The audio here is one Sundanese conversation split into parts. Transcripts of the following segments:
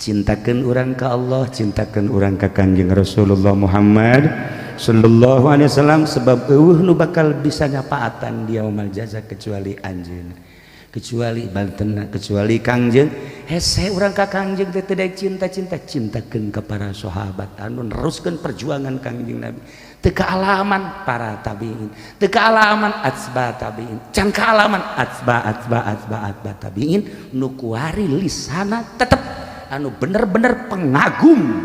Cintakan urang ka Allah, cintakan urang ka Kangjeng Rasulullah Muhammad sallallahu alaihi wasallam, sebab euweuh nu bakal bisa nyapaatan di yaumal jaza kecuali anjeunna, kecuali bantena, kecuali Kangjeng. Hese urang ka Kangjeng teh teu cinta-cinta, cintakeun ka para sahabat anu neruskeun perjuangan Kangjeng Nabi. Teu kaalaman para tabiin, teu kaalaman atsba tabiin, can kaalaman atsba atsba atsba atsba tabiin, nu kuari lisana tetep anu bener-bener pengagum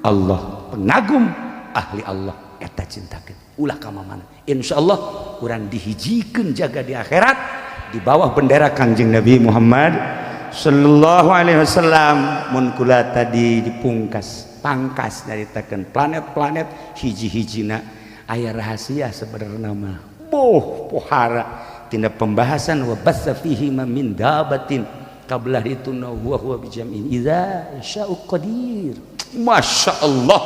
Allah, pengagum ahli Allah. Eta cintakeun ulah ka mana, insyaallah urang dihijikeun jaga di akhirat di bawah bendera Kangjeng Nabi Muhammad sallallahu alaihi wasallam. Mun kula tadi dipungkas pangkas nyaritakeun planet-planet, hiji-hijina aya rahasia sebenarnya mah boh pohara tina pembahasan wa batsa fihi min dabatin kabelah itu huwa huwa bijam'in idza sya'u qadir. Masya Allah,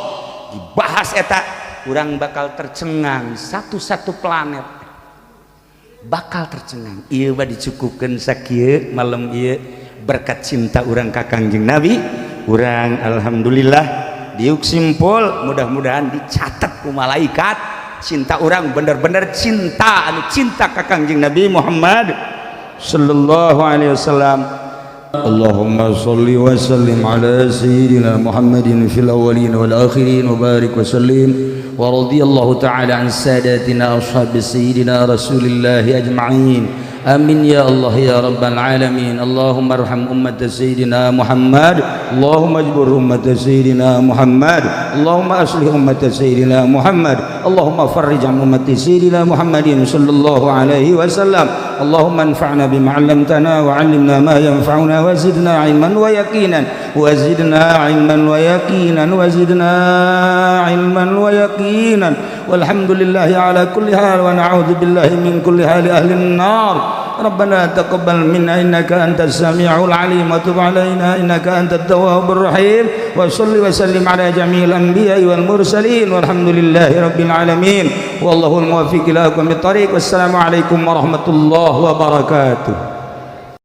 dibahas eta urang bakal tercengang, satu-satu planet bakal tercengang. Ieu mah dicukupkeun sakieu malam ieu. Berkat cinta urang ka Kangjeng Nabi, urang alhamdulillah diuk simpul. Mudah-mudahan dicatat ku malaikat cinta urang bener-bener cinta anu cinta ka Kangjeng Nabi Muhammad sallallahu alaihi wasallam. اللهم صل وسلم على سيدنا محمد في الأولين والآخرين وبارك وسلم، ورضي الله تعالى عن ساداتنا أصحاب سيدنا رسول الله أجمعين. آمين يا الله يا رب العالمين. اللهم ارحم أمة سيدنا محمد، اللهم اجبر أمة سيدنا محمد، اللهم أصلح أمة سيدنا محمد، اللهم فرج عن أمة سيدنا محمد صلى الله عليه وسلم. اللهم انفعنا بما علمتنا وعلمنا ما ينفعنا وزدنا علما ويقينا، وزدنا علما ويقينا، وزدنا علما ويقينا. والحمد لله على كل حال، ونعوذ بالله من كل حال أهل النار. ربنا تقبل منا إنك أنت السميع العليم، وتب علينا إنك أنت التواب الرحيم، وصل وسلم على جميع الأنبياء والمرسلين، والحمد لله رب العالمين، والله الموفق إلى أقوم الطريق. والسلام عليكم ورحمة الله وبركاته.